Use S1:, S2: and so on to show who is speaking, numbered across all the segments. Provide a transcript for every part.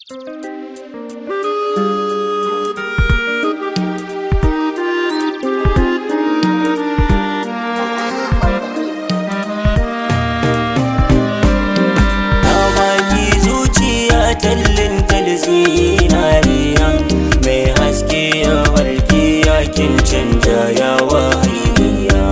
S1: Na baki zuciya tallin tal zinariya, mai haske ya warke yakin canja ya wahainiya.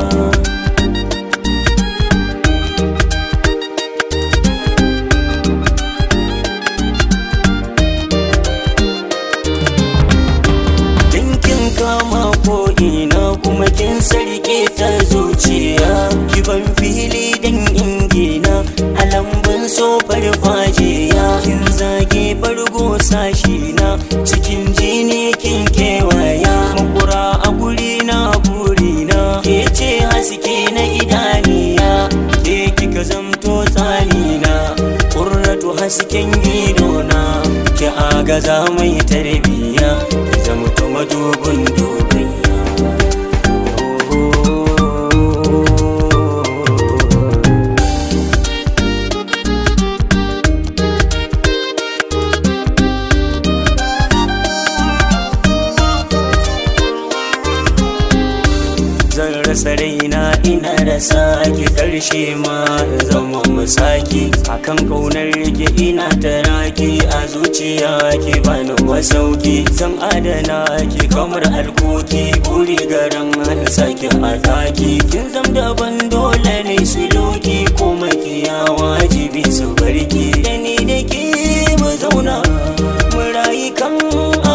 S1: Dinkin kama ko ina kuma kin sarke ta zuciya, ki ban fili dan ingina a lambun so farfajiya. Kin zage bargo sashi na cikin jini kin kewaya, makura a guri na burina ke ce haske na idaniya, ke kika zamto tsanina ƙurratu hasken idona, ki agaza mai tarbiya, ki zamto madubin dubiya. Zan rasa raina ina rasa ki, karshe ma in zama musaki akan kaunar ki, ina taraki a zuciya ki bani masauki, zan adana ki kamar alkoki, buri garan an saki a daki, kin zam daban dole ne su loki ko makiya wajibi su barki, da ni da ke mu zauna mu rayu kan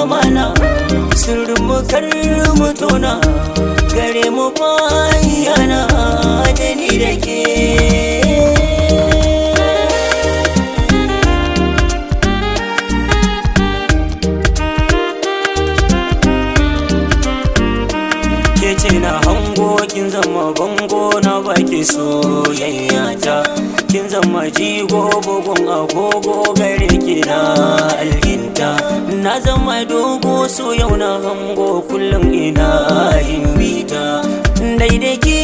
S1: amana, sirrin mu kar mu tona, gare mu bayyana da ni da ke. Ke ce na hango, kin zama bango na baki soyayya ta, kin zama jigo bugun agogo gare ki na alginta, na zama dogo so yau na hango kullum ina yin bita, daidai ke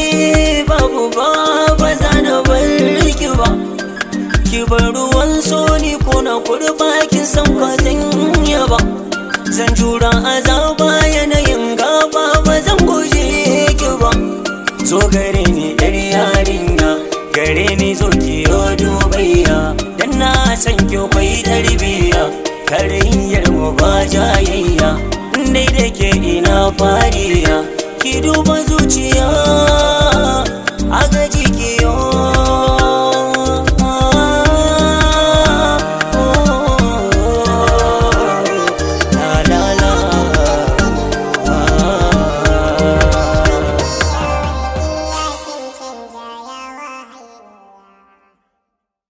S1: babu ba ba za na bar ki ba, ki bar ruwan so ni ko na kurba, kin san kwatan ba zan jura azaba yanayin gaba ba zan guje ki ba. Zo gare ni yar yarinya, gare ni zo ki yo dubayya, dan na san ki kwai tarbiya, tarayyar mu ba jayayya, dai da ke ina fariya, ki duba zuciya a gaji.